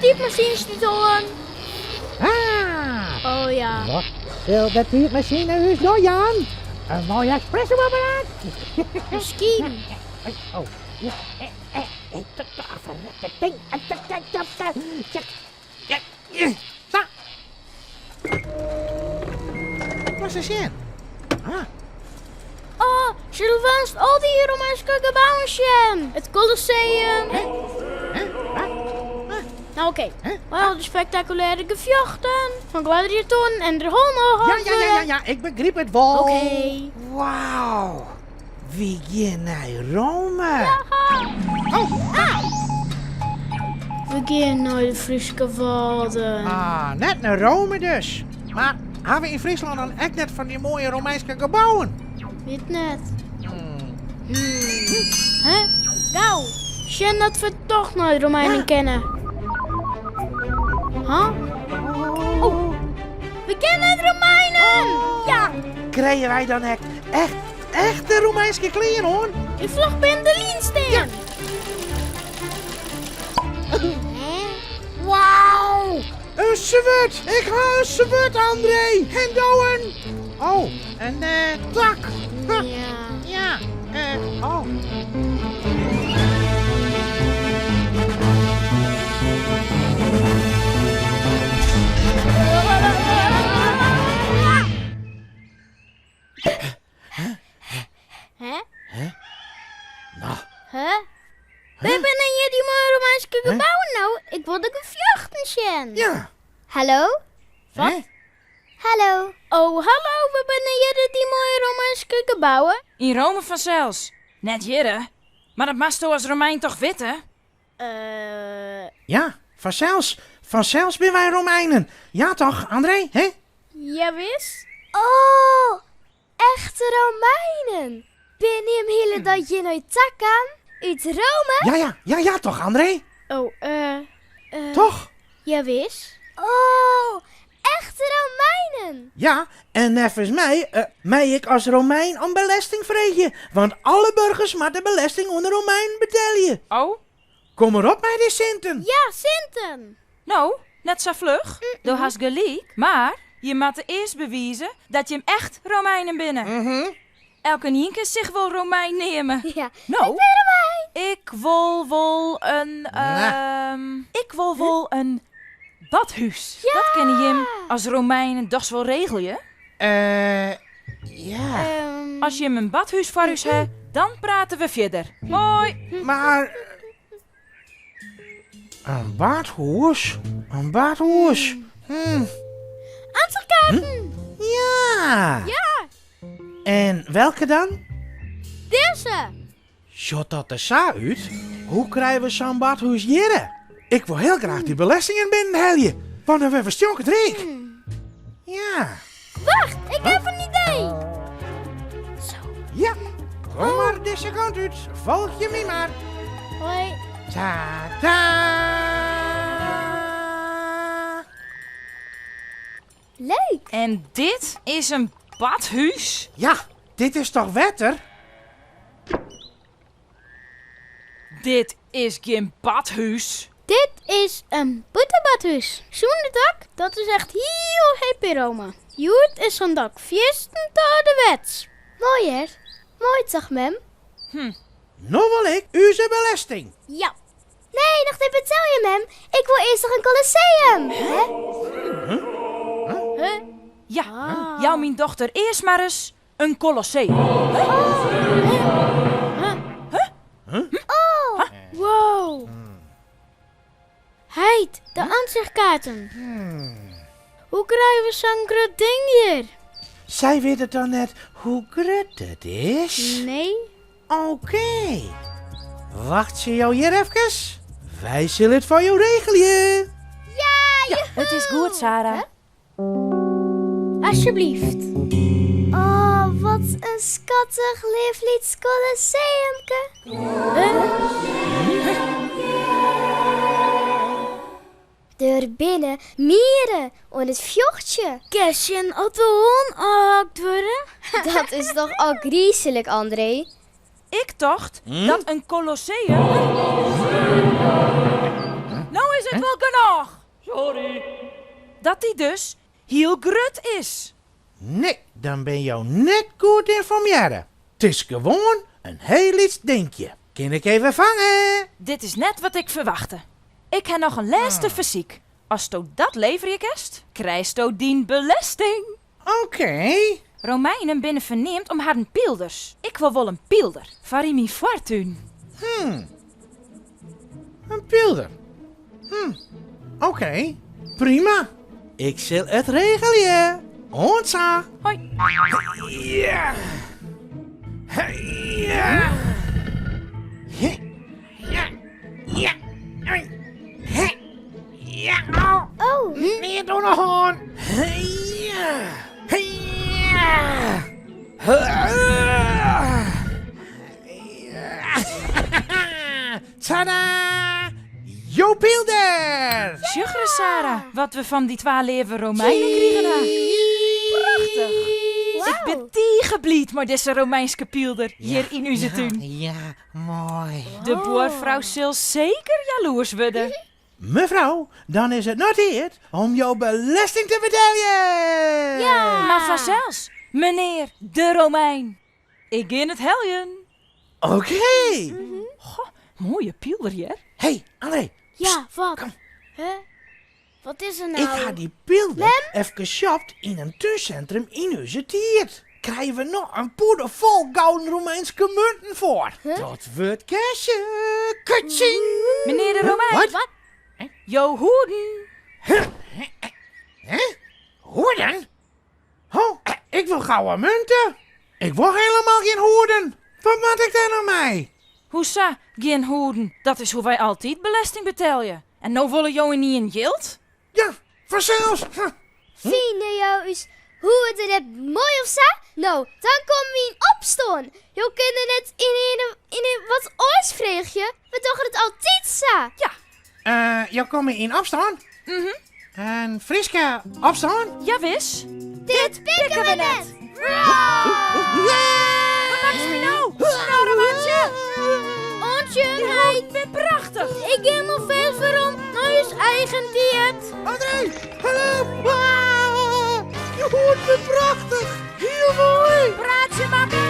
tiidmasine út oan. Ah! Oh ja. Wat sil de tiidmasine ús no jaan? In moai espresso-apparaat? Miskien. Oh, ja. Sa. Wat is sjen? Ah. Oh, sille we aanst al dy Romeinske gebouwen sjen? It Colosseum. Nou oké, mei al dy spektakulêre gefjochten fan gladiatoaren en der honden. Ja, ja, ja, ja, ja, ik begryp it wol. Oké. Wauw, wy gean nei Rome. Oh. We gean nei de Fryske Wâlden. Ah, net nei Rome dus. Mar ha we yn Fryslân dan ek net fan dy moaie Romeinske gebouwen? Wit net. Hè? Gau, sjen dat we toch nei de Romeinen kinne. Huh? Oh, we kinne nei de Romeinen! Ja! Krije wy dan ek echt echte Romeinske klean oan? Ik vloch binnen de lyn stean. Wauw! In swurd! Ik ha in swurd, André! En do in... Oh, in tak. Ja. Ja, oh. Hè? Hè? No. Hè? Wêr binne hjir dy moaie Romeinske gebouwen no? Ik wol de gefjochten sjen. Ja. Hallo? Wat? Hallo. Oh, hallo, wêr binne hjir dy moaie Romeinske gebouwen? Yn Rome fansels. Net hjirre. Mar dat moatsto as Romein toch witte? Eh. Ja, fansels. Fansels binne wy Romeinen. Ja toch, André? Hè? Jawis. Oh, echte Romeinen! Binne jim hiele dei hjir nei ta kaam? Ut Rome? Ja, ja, ja, ja toch, André? Oh, eh, eh. Toch? Jawis. Oh, echte Romeinen! Ja, en neffens my mei ik as Romein om belesting freegje, want alle burgers moatte belesting oan de Romeinen betelje. Oh? Kom mar op mei dy sinten. Ja, sinten! No, net sa fluch. Do hast gelyk, mar je moatte earst bewize dat jim echt Romeinen binne. Elkenien kin sich wol Romein neame. Ja, No, ik bin Romein! Ik wol wol in, ik wol wol in badhús. Dat kinne jim as Romeinen dochs wol regelje? Eh, ja. As jim in badhús foar ús ha, dan prate we fierder. Hoi! Mar in badhûs? In badhûs? Hm. Ansichtkaarten! Ja! Ja! En welke dan? Dizze! Sjocht dat der sa út? Hoe krije we sa'n badhûs hjirre? Ik wol hiel graach dy belestingen binnenhelje, want dan wurde we stjonkend ryk. Ja. Wacht, ik heb in idee! Zo. Ja, kom mar dizze kant út. Folgje my mar. Hoi. Ta-ta! Leuk! En dit is in badhús? Ja, dit is toch wetter? Dit is gjin badhús. Dit is in bûtenbadhús. Sûnder dak, dat is echt hiel hip yn Rome. Hjoed is sa'n dak fierstente âlderwets. Moai hear. Moai toch, mem? No wol ik ús belesting. Ja. Nee, noch net betelje, mem. Ik wol earst noch in Colosseum. Huh? Ja, jou myn dochter earst mar ris in Colosseum. Oh, wow. Heit, de ansichtkaarten. Hoe krije we sa'n grut ding hjir? Sy witte dan net hoe grut it is? Nee. Oké. Wachtsje jo hjir efkes? Wy sille it foar jo regelje. Ja, joehoe! It is goed, Sara. Alsjeblieft. Oh, wat in skattich leaf lyts Colosseumke. Der binne mieren oan it fjochtsjen. Kinst sjen oft de hoarn ôfhakt wurde? Dat is toch ôfgriislik, André? Ik tocht dat in Colosseum. No is it wol genôch! Dat dy dus hiel grut is. Nee, dan bin jo net goed ynformearre. 't Is gewoan in heel lyts dinkje. Kin ik even fange? Dit is net wat ik ferwachte. Ik ha noch in lêste fersyk. Asto dat leverje kinst, krijsto dyn belesting. Oké. Romeinen binne ferneamd om harren pylders. Ik wol wol in pylder foar yn myn foartún. In pylder? Oké, prima. Ik sil it regelje. Oant sa. Hoi. Ja. Ja. Ja. Ja. Ja. Oh. Neat oan de hân. Ja. Ja. Tada! Jo pylder! Sjoch ris, Sara, wat we fan dy twa leave Romeinen krigen ha. Prachtich! Ik bin tige bliid mei dizze Romeinske pylder hjir yn ús tún. Ja, moai. De buorfrou sil seker jaloers wurde. Mefrou, dan is it no tiid om jo belesting te beteljen! Ja! Mar fansels, menear de Romein. Ik gean it heljen. Oké! Goh, moaie pylder hear. Hey, André. Ja, wat? Kom. Huh? Wat is der no? Ik ha dy pylder efkes shopt yn in túnsintrum yn ús tiid. Krije we no in pûde fol gouden Romeinske munten foar. Dat wurdt cashe. Kutsjing! Menear de Romein. Wat? Jo hoeden. Hè? Hoeden? Ho, ik wol gouden munten. Ik wol helemaal gjin hoeden. Wat moat ik dêr no mei? Hoesa, gjin hoeden? Dat is hoe't wy altyd belesting betelje. En no wolle jo ynienen jild? Ja, fansels. Fine jo ús hoeden net moai of sa? No, dan komme wy yn opstân. Jo kinne net ynienen yn wat oars freegje. We dogge it altyd sa. Ja. Jo komme yn opstân? Mhm. In Fryske opstân? Jawis. Dit pikke we net! Wat makkest my no? Snorremantsje! Oant sjen, Dy heit. hoeden binne prachtich! Ik gean wol fêst werom nei ús eigen tiid. André, help! Ah, je hoeden binne prachtich! Hiel moai! Praatsje makke!